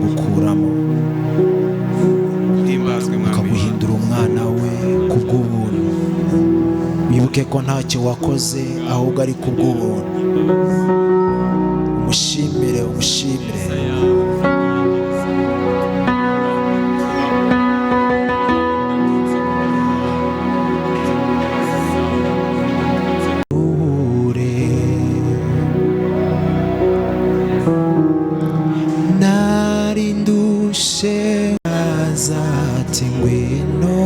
akagukuramo, Himbazwe Mwami. akaguhindura umwana we kubw'ubuntu. Wibuke ko ntacyo wakoze ahubwo ari kubw'ubuntu. Umushimire, umushimire. Nari ndushe azati ngwino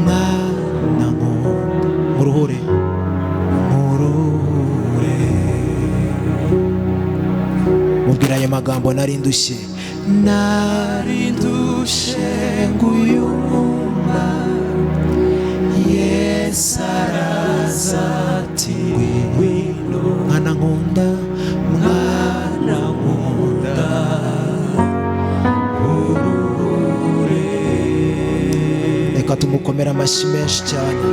mwana nkunda, muruhure muruhure. Mubwira ayo magambo, nari ndushye, nari ndushye nguyu mwana Yesu araza ati ngwino mwana nkunda, mwana nkunda uruhure. Reka tumukomere amashyi menshi cyane.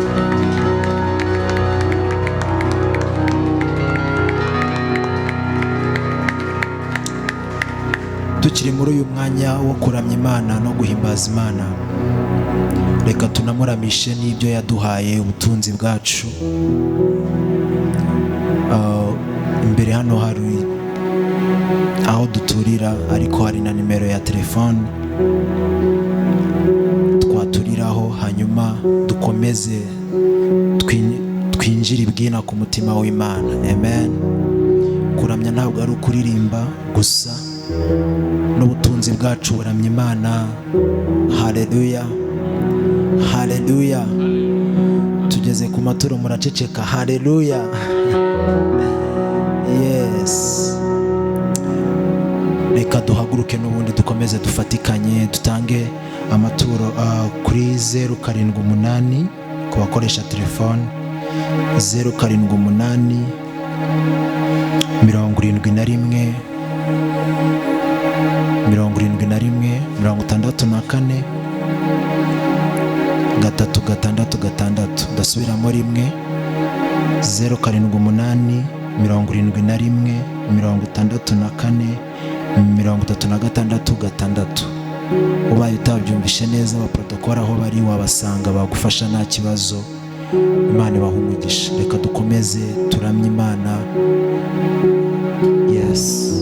Tukiri muri uyu mwanya wo kuramya Imana no guhimbaza Imana, reka tunamuramishe n'ibyo yaduhaye, ubutunzi bwacu. Imbere hano hari aho duturira, ariko hari na nimero ya telefone twaturiraho, hanyuma dukomeze twinjire ibwina ku mutima w'Imana. Amen. Kuramya ntabwo ari ukuririmba gusa, n'ubutunzi bwacu buramya Imana. Haleluya, haleluya. Tugeze ku maturo muraceceka. Haleluya. Yes, reka duhaguruke n'ubundi dukomeze dufatikanye dutange amaturo kuri 078 ku bakoresha telefone, 078 71 71 64 3 6 6. Ndasubiramo rimwe, 078 71 64 36 6. Ubaye utabyumvishe neza, abaprotokole aho bari wabasanga bagufasha nta kibazo. Imana ibaha umugisha. Reka dukomeze turamye Imana. Yes.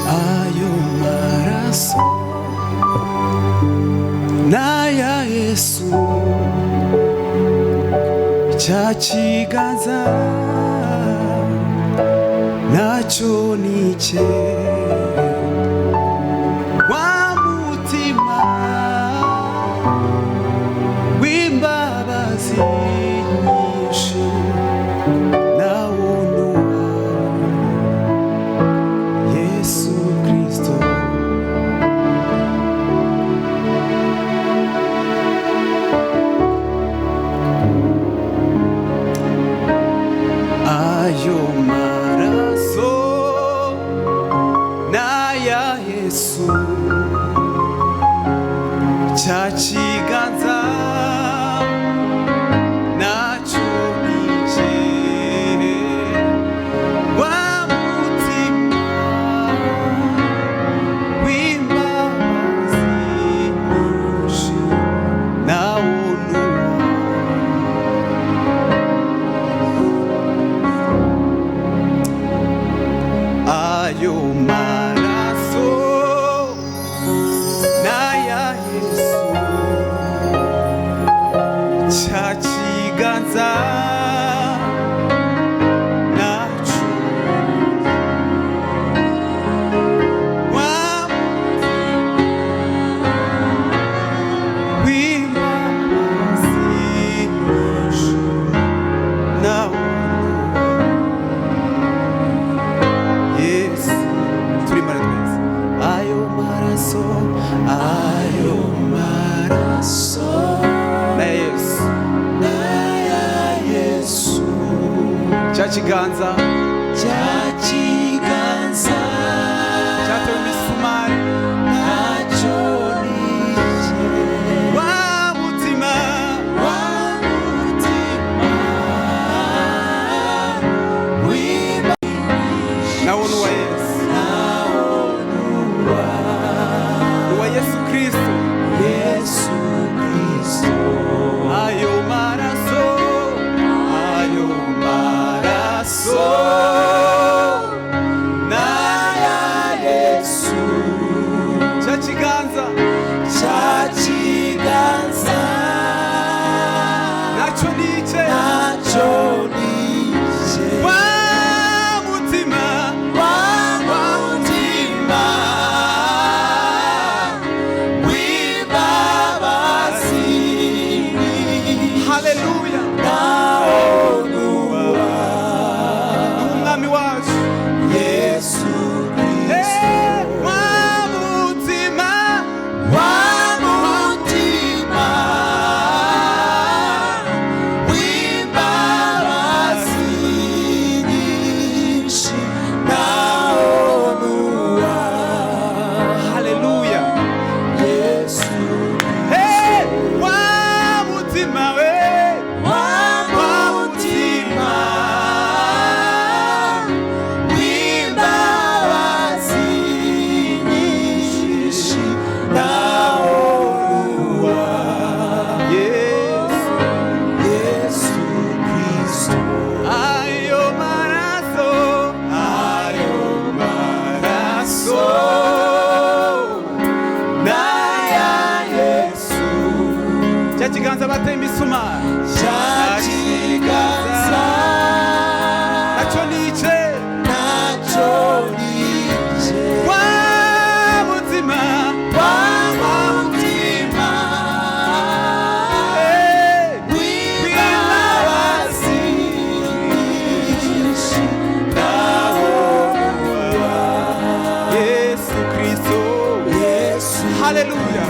Ayo maraso n'aya Yesu, cya kiganza nacyo ni icye, wa mutima w'imbabazi nyinshi nawo ni uwawe Yesu Kristo. Ayo maraso n'aya Yesu, cya kiganza nacyo ni icye, wa mutima w'imbabazi nyinshi nawo ni uwawe. Ayo maraso n'aya Yesu, cya kiganza nacyo wa w'imbabazi nyinshi nawo Yesu. Turi mara twese, ayo maraso, ayo maraso n'aya Yesu, n'aya Yesu, cya kiganza, cya N'uw'umwami wacu Yesu Kristo. Wa mutima, wa mutima w'imbabazi nyinshi nawo nuwa Haleluya. Yesu. Hey, wa mutima we, wa mutima w'imbabazi nyinshi nawo nuwa Yesu. Yesu Kristo. Ayo maraso, Ayo maraso n'aya Yesu. Cya kiganza bateye imisumari, Cya kiganza nacyo ni ice. Nacyo ni ice. Wa mutima, wa mutima Hey, w'imbabazi nyinshi nawo Yesu Kristo. Yesu. Haleluya.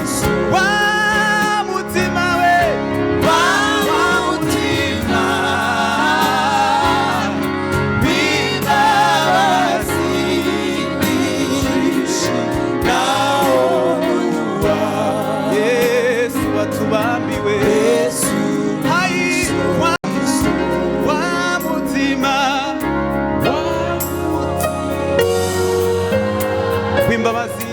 Wa mutima we, wa mutima w'imbabazi nyinshi nawo nuwa Yesu watubambiwe. Yesu. Hai, wa mutima w'imbabazi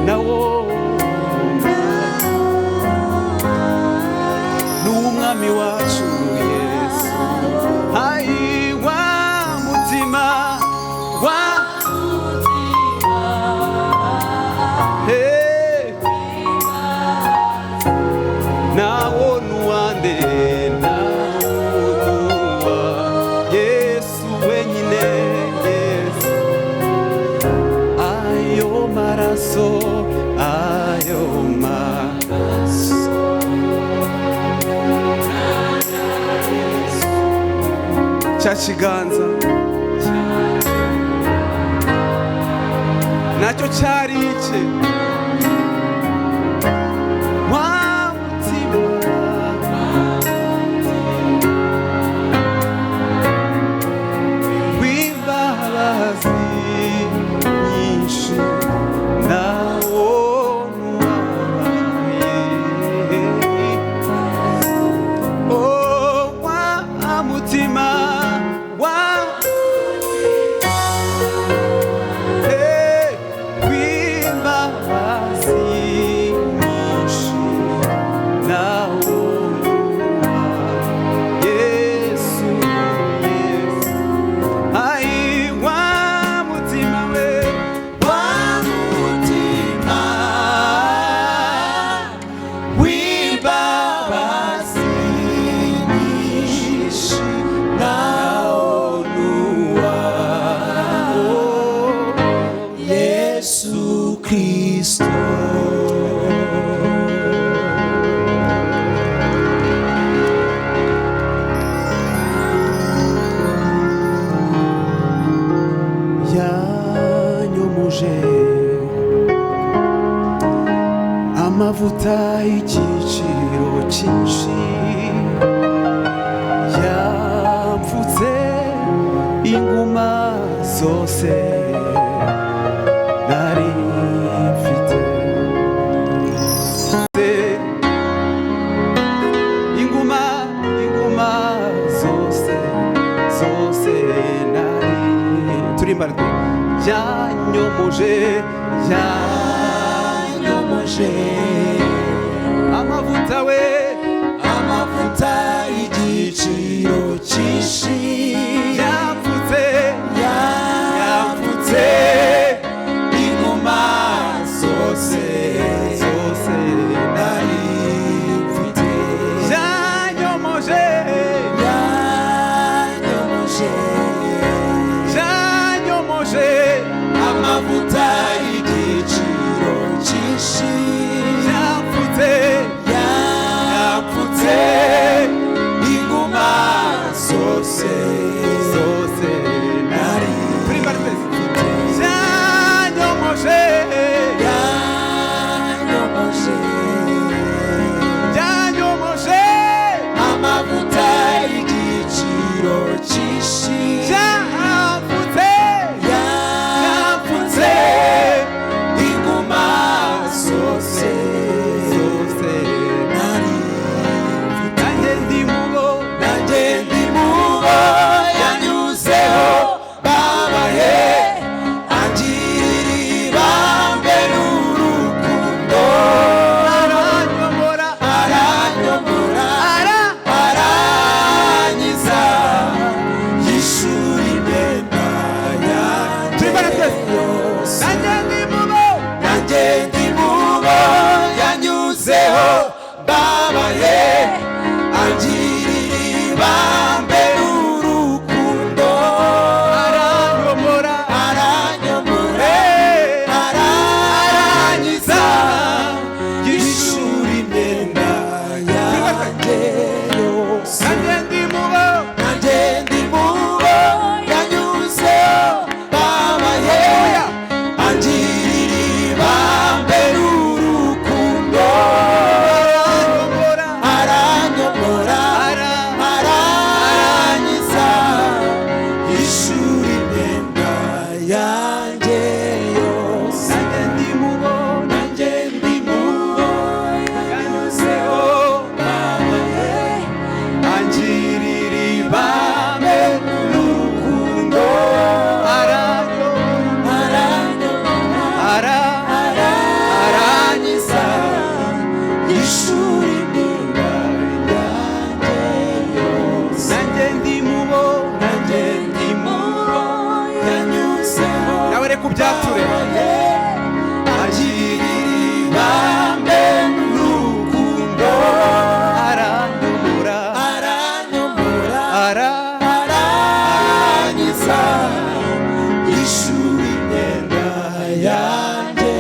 nawo n'uw'umwami wacu Yesu. Hai, wa mutima wa Hey. Nawo nuwande, nawo nuwa Yesu wenyine. Yesu, ayo maraso, ayo maraso, cya kiganza nacyo cyari icye. Wa mutima w'imbabazi nyinshi nawo nuwabaye. Oh, wa mutima wa Hey, w'imbabazi nyinshi nawo nuwa Yesu, Yesu. Ai, wa mutima we, wa mutima w'imbabazi nyinshi nawo nuwa Yesu Kristo. Yanyomoje amavuta y'igiciro cyinshi, yamfutse inguma zose nari mfite. Inguma, inguma zose, zose nari turimbarwe. Yanyomoje, Yanyomoje amavuta we, amavuta y'igiciro cyinshi, yamfutse, yamfutse inguma zose zose nari mfite. Yanyomoje, Yanyomoje yanyomoje amavuta y'igiciro cyinshi, yamfutse, yamfutse inguma zose. Zose, zose nari. Turirimba twese. Byanyomoje, Yanyomoje, byanyomoje, amavuta y'igiciro cyinshi, byamfutse, yapfutse inguma zose zose nari mfite. Nanjye ndi mubo, Nanjye ndi mubo yanyuzeho babaye, angirira ibambe n'urukundo, aranyomora, aranyomora, ara aranyiza, yishura imyenda yanjye Turimbane twese. yose. Nanjye ndi mubo, Nanjye ndi mubo yanyuzeho babaye, angirira ibambe n'urukundo, aranyomora, aranyomora, aranyiza, yishura imyenda yanjye yose. Nanjye ndi mubo, Nanjye ndi mubo yanyuzeho babaye, angirira ibambe n'urukundo, aranyomora, aranyomora, ara aranyiza, yishura imyenda yanjye yose. Nanjye ndi mubo, Nanjye ndi mubo yanyuzeho babaye, angirira ibambe n'urukundo, aranyomora, aranyomora, ara aranyiza, yishura imyenda yanjye yose. Nanjye ndi mubo, Nanjye ndi mubo yanyuzeho nawe reka ubyature. Angirira ibambe n'urukundo, aranyomora, aranyomora, ara aranyiza, yishura imyenda yanjye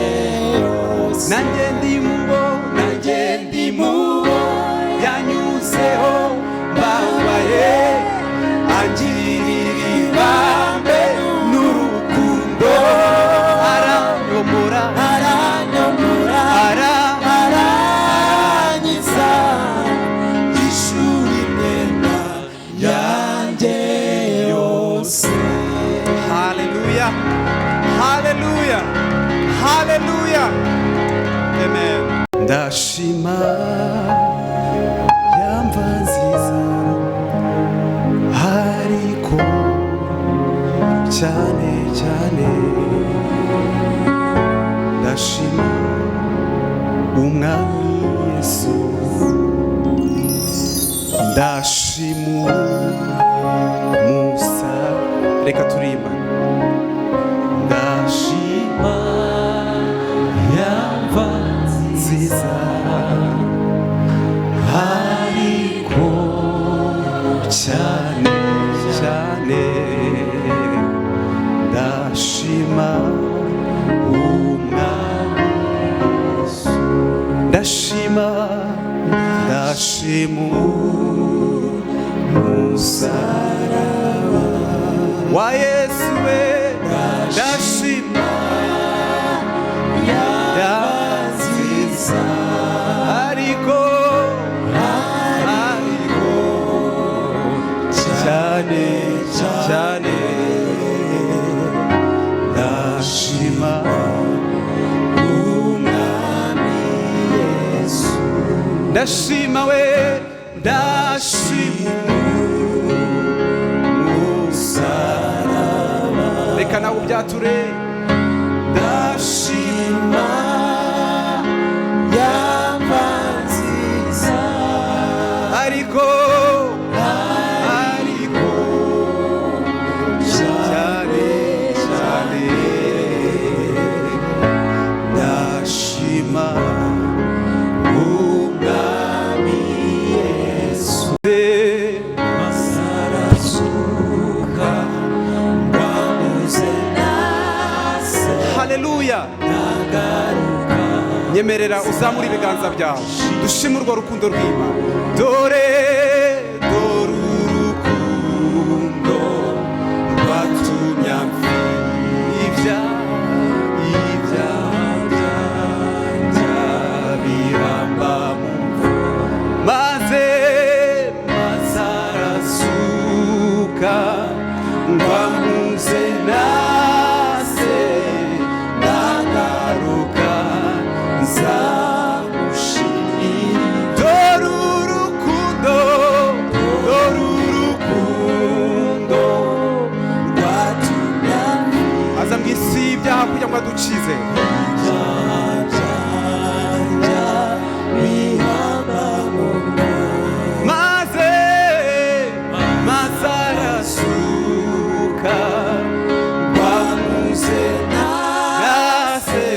yose. Nanjye ndi mubo, Nanjye ndi mubo yanyuzeho mbabaye, angirira ibambe n'urukundo, aranyomora, aranyomora, ara aranyiza, yishura imyenda yanjye yose. Haleluya, haleluya, haleluya, amen. Ndashima yamva nziza, ariko cyane cyane ndashima Umwami Yesu, ndashima Musa. Reka turimba. Ndashima yamva nziza, ariko cyane cyane ndashima Umwami Yesu. Ndashima, ndashima umusaraba wa Yesu we, ndashima Nziza, ariko, ariko cyane cyane ndashima Umwami Yesu. Ndashima we, ndashima Umusaraba, reka nawe ubyature. Ndashima yamva nziza, Ariko, ariko cyane cyane ndashima Umwami Yesu. Masarasuka wamuze nase, Haleluya. Nagaruka. Nyemerera uzamure ibiganza byawe, dushime urwo rukundo rw'Imana. Dore, dore urukundo. Ndagaruka ngwamuze nase, ndagaruka nzamushimira. Dore urukundo, dore urukundo rwatumye aza mu isi y'ibyaha kugira ngo adukize. Ibyaha bihamba mu Maze maze arasuka rwamuze nase,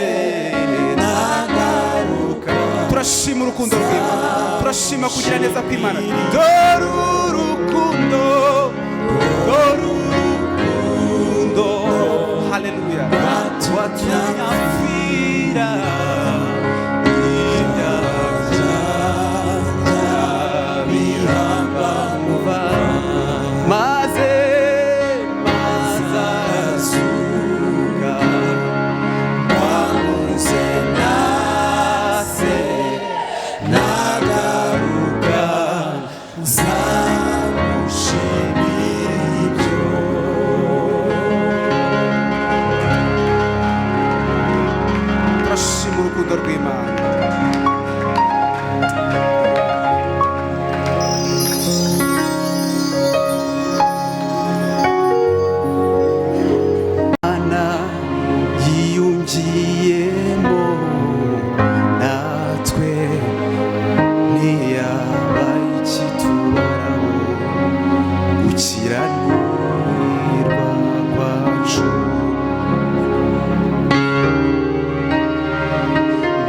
ndagaruka. Turashima urukundo rw'Imana, turashima kugira neza kw'Imana. Dore urukundo, dore urukundo, haleluya, watumye apfira ibyaha bihamba bihamba, maze maze arasuka rwamuze nase, ndagaruka nzamushimira ibyo. Turashima urukundo rw'Imana. Imana yiyungiyemo natwe, ntiyaba ikitubaraho gukiranirwa kwacu.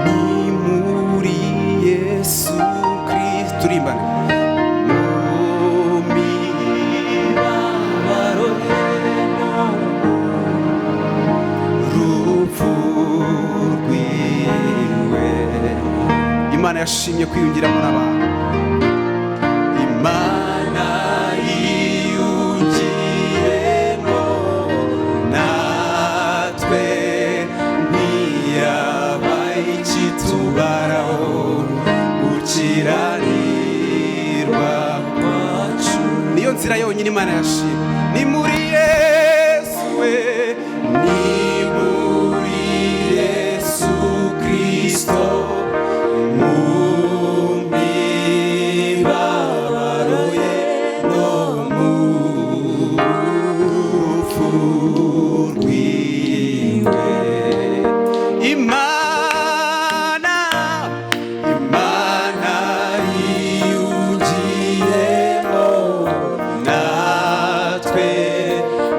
Ni muri Yesu Kristo, turimbane mu mibabaro ye no mu rupfu rwiwe. Imana yashimye kwiyungiramo n'abantu. Imana yiyungiyemo natwe, ntiyaba ikitubaraho gukiranirwa kwacu. Niyo nzira yonyine Imana yashimye ni muri Yesu we, ni muri Yesu Kristo, mu mibabaro ye no mu rupfu rwiwe. Imana, Imana yiyungiyemo natwe,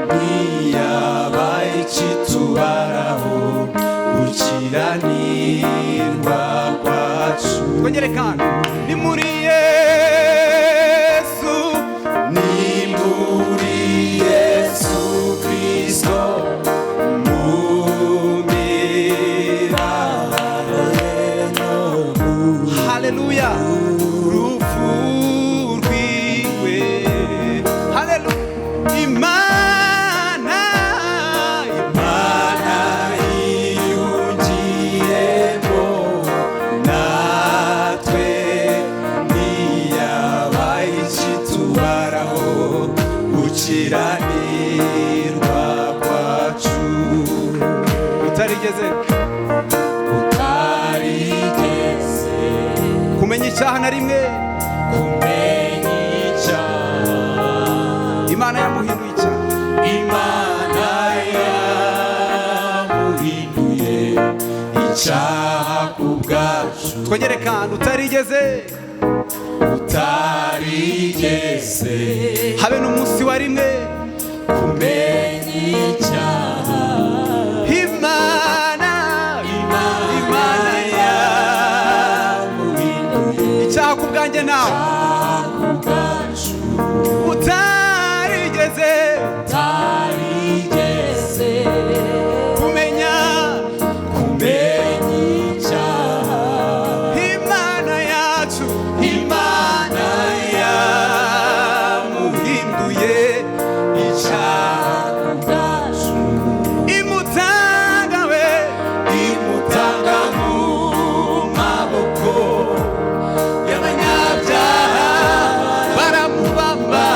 ntiyaba ikitubaraho gukiranirwa kwacu. Twongere kandi, ni muri Yesu, ni muri Yesu Kristo, mu mibabaro ye no mu haleluya rupfu rwiwe. Haleluya. Imana, Imana yiyungiyemo natwe, ntiyaba ikitubaraho gukiranirwa kwacu. Utarigeze Utarigeze kumenya icyaha na rimwe, kumenya icyaha, Imana yamuhinduye icyaha. Imana yamuhinduye icyaha ku bwacu. Twongere kandi, utarigeze Utarigeze habe n'umunsi wa rimwe kumenya icyaha, Imana, Imana yamuhinduye icyaha ku bwanjye nawe. ku bwacu. Utarigeze Utarigeze kumenya kumenya icyaha, Imana yacu, Imana yamuhinduye icyaha ku bwacu. Imutanga we, Imutanga mu maboko y'abanyabyaha, baramubamba.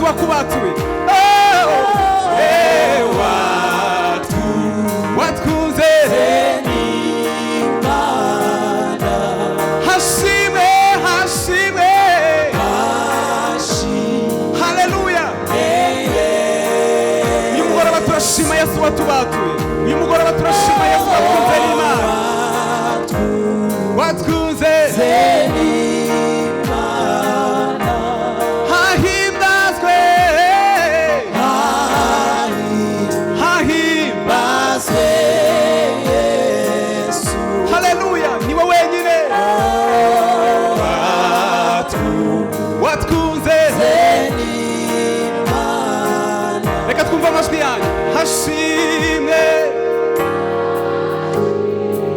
Yesu wakubatuye. Watwunze n'Imana. Hashime, hashime. Haleluya. Uyu mugoroba turashima Yesu watubatuye. Uyu mugoroba turashima Yesu watwunze n'Imana, watwunze. N'Imana. Hahimbazwe, hahimbazwe. Bazwe Yesu. Haleluya, niwe wenyine watwunze. N'Imana. Reka twumve amajwi yanyu. Hashimwe,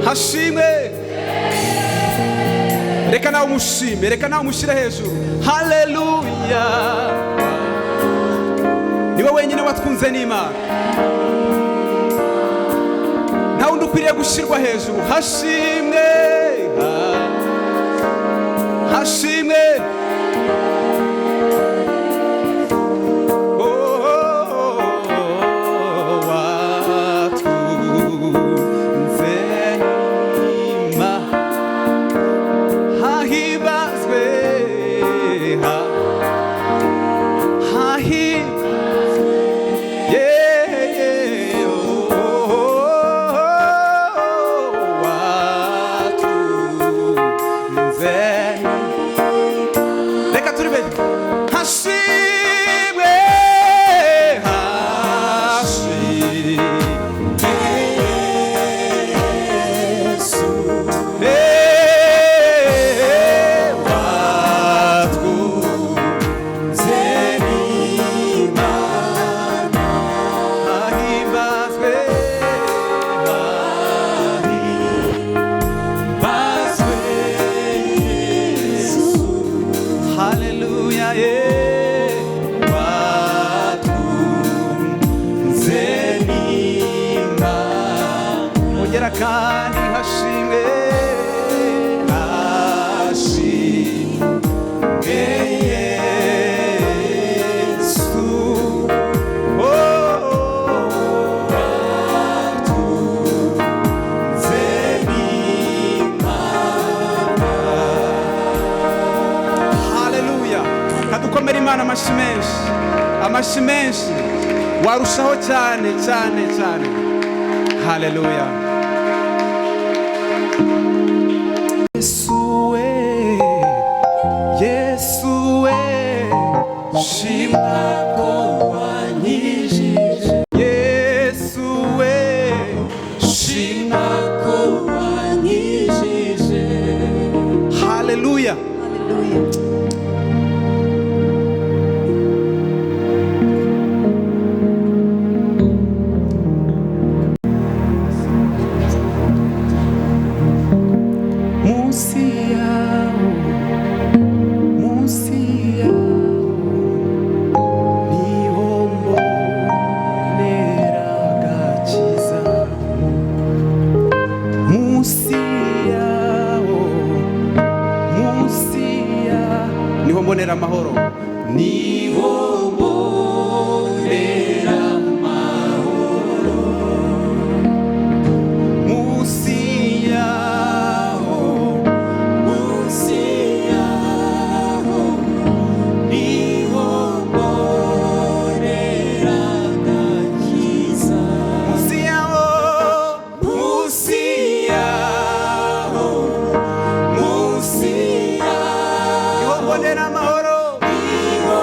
hashimwe. Reka nawe umushime, reka nawe umushyire hejuru. Haleluya, niwe wenyine watwunze n'Imana, nta wundi ukwiriye gushyirwa hejuru. Hashimwe, hashimwe. Oh, watwunze n'Imana. Hahimbazwe, yeah, oh, watwunze. Reka turibe. Hashimwe, hashimwe. Yesu. Watwunze N'Imana. Hahimbazwe, Bazwe Yesu. haleluya, watwunze n'Imana. Ongera kandi, hashimwe, hashimwe Yesu. Oh, watwunze n'Imana. Haleluya. Kadukomera Imana amashyi menshi, amashyi menshi. Warushaho cyane cyane cyane. Haleluya. Yesu we, Yesu we, shimwa Ko wankijije. Yesu we, Shimwa ko wankijije. Haleluya. Hallelujah. Munsi yawo, munsi yawo, niho mbonera agakiza. Munsi yawo, munsi ya niho mbonera amahoro, niho mbonera amahoro. Munsi yawo, Munsi yaho niho mbonera agakiza. Munsi yawo, Munsi yaho, munsi yaho niho mbonera amahoro. niho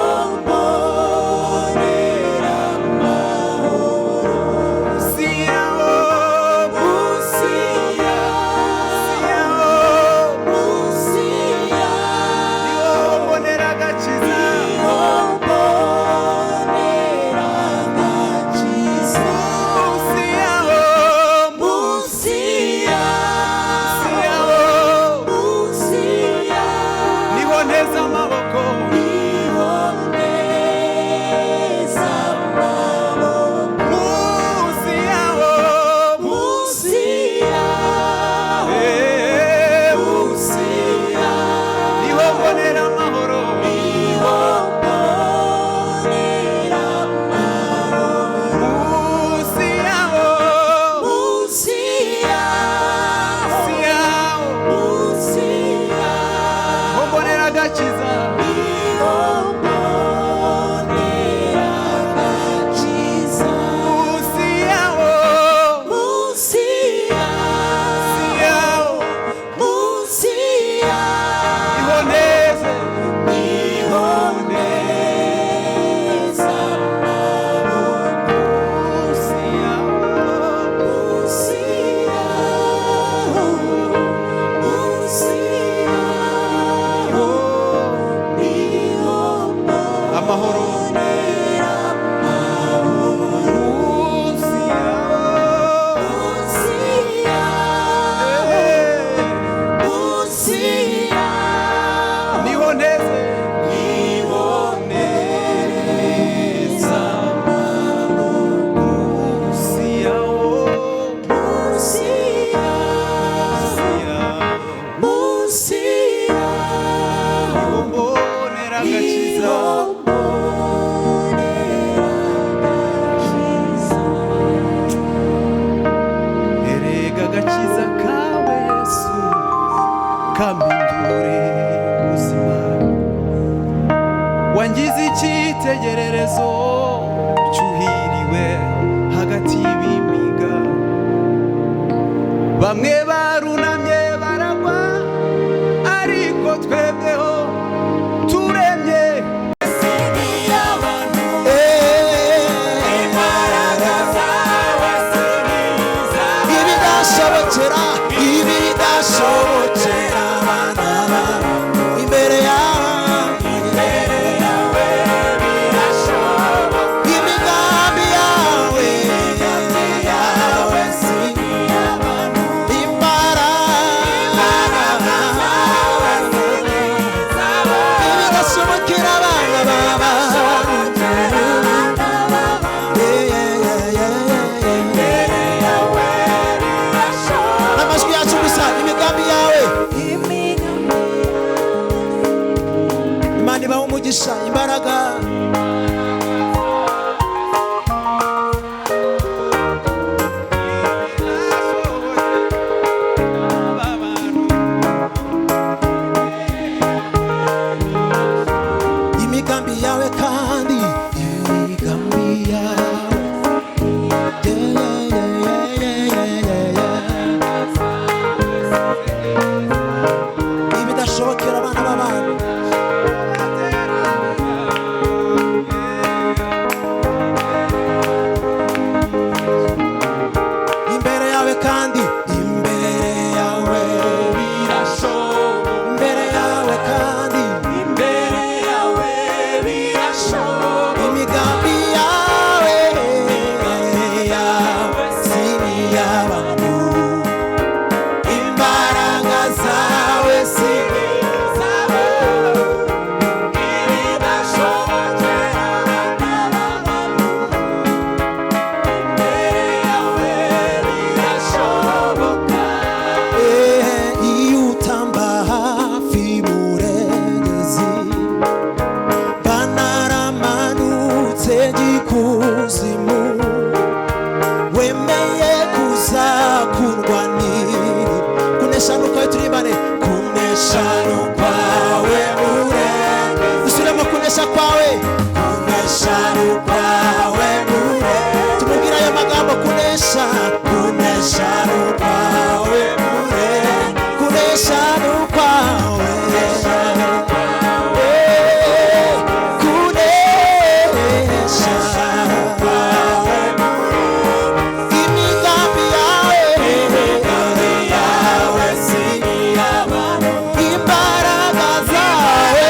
Bamwe barunamye baragwa, ariko twebweho turemye. Ibidashobokera, ibidashobokera abana imbere yawe, imigambi yawe, yawe si imbaraga, ibidashobokera abana b'abantu. Yeah, yeah, yeah, yeah, yeah. Amajwi yacu gusa, imigambi yawe. Imana ibaha umugisha, imbaraga. Imigambi yawe kandi, imigambi yawe. Yeah, yeah, yeah, yeah, yeah, yeah, yeah. Ibidashobokera abana b'abantu. Imbere yawe kandi, imbere yawe Birashoboka. Imbere yawe kandi, Imbere yawe birashoboka. Imigambi yawe, yawe si iy'abantu, imbaraga zawe si Eh, iyo utamba hafi murengezi, banaramanutse gikuzimu, wemeye kuza kurwanira. Kunesha nukwawe, turimbane. Kunesha nukwawe mure, dusubiremo, kunesha kwawe, kunesha nukwawe mure. Tumubwire ayo magambo: kunesha, kunesha nukwawe mure, kunesha nukwawe. Eh, kunesha nukwawe. Imigambi yawe, yawe si imbaraga zawe,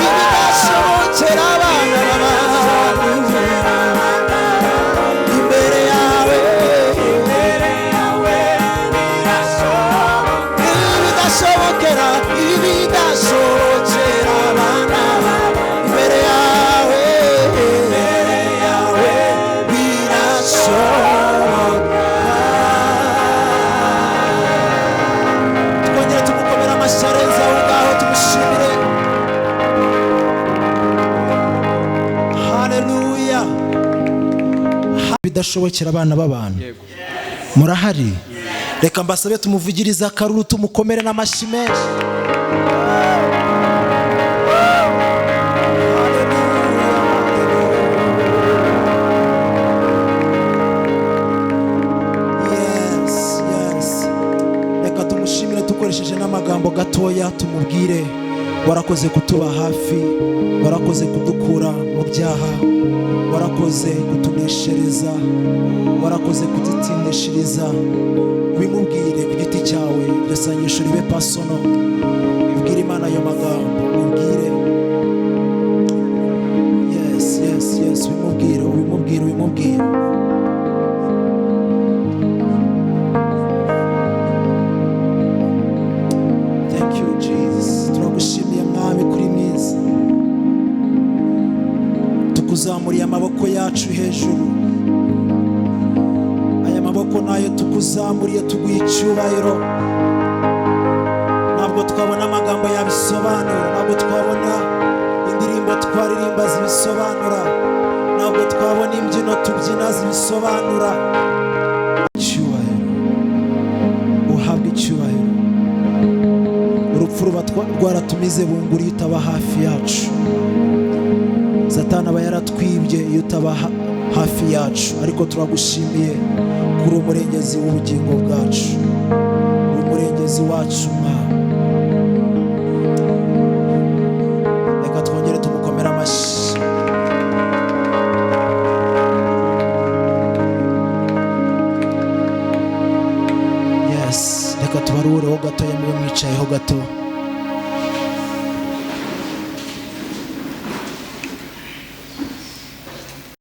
ibidashobokera abana b'abantu, imbere yawe ibidashobokera, ibidashobokera abana, imbere yawe, imbere yawe birashoboka. Twongere tumukomere amashyi arenze aho ngaho, tumushimire. Haleluya. Bidashobokera abana b'abantu. Yego. Murahari? Reka mbasabe tumuvugirize akaruru, tumukomere n'amashyi menshi. Yes, yes. Reka tumushimire dukoresheje n'amagambo gatoya, tumubwire: warakoze kutuba hafi, warakoze kudukura mu byaha, warakoze kutuneshereza, warakoze kudutsindishiriza. Ubimubwire ku giti cyawe, iryo sengesho ribe personal. Ubwire Imana ayo magambo, ubwire. Yes, ubimubwire, ubimubwire, ubimubwire. Thank you, Jesus. Turagushimiye Mwami kuri mwiza. Tukuzamuriye amaboko yacu hejuru. Aya maboko nayo tukuzamuriye, tuguha icyubahiro. Ntabwo twabona amagambo yabisobanura, ntabwo twabona indirimbo twaririmba zibisobanura, ntabwo twabona imbyino tubyina zibisobanura. Icyubahiro, uhabwe icyubahiro. Urupfu ruba rwaratumize bunguri iyo utaba hafi yacu. Satani aba yaratwibye iyo utaba hafi yacu, ariko turagushimiye Kuri umurengezi w'ubugingo bwacu, uri umurengezi wacu Mwami. Reka twongere tumukomere amashyi. Yes, reka tubaruhureho gatoya, mube mwicayeho gato.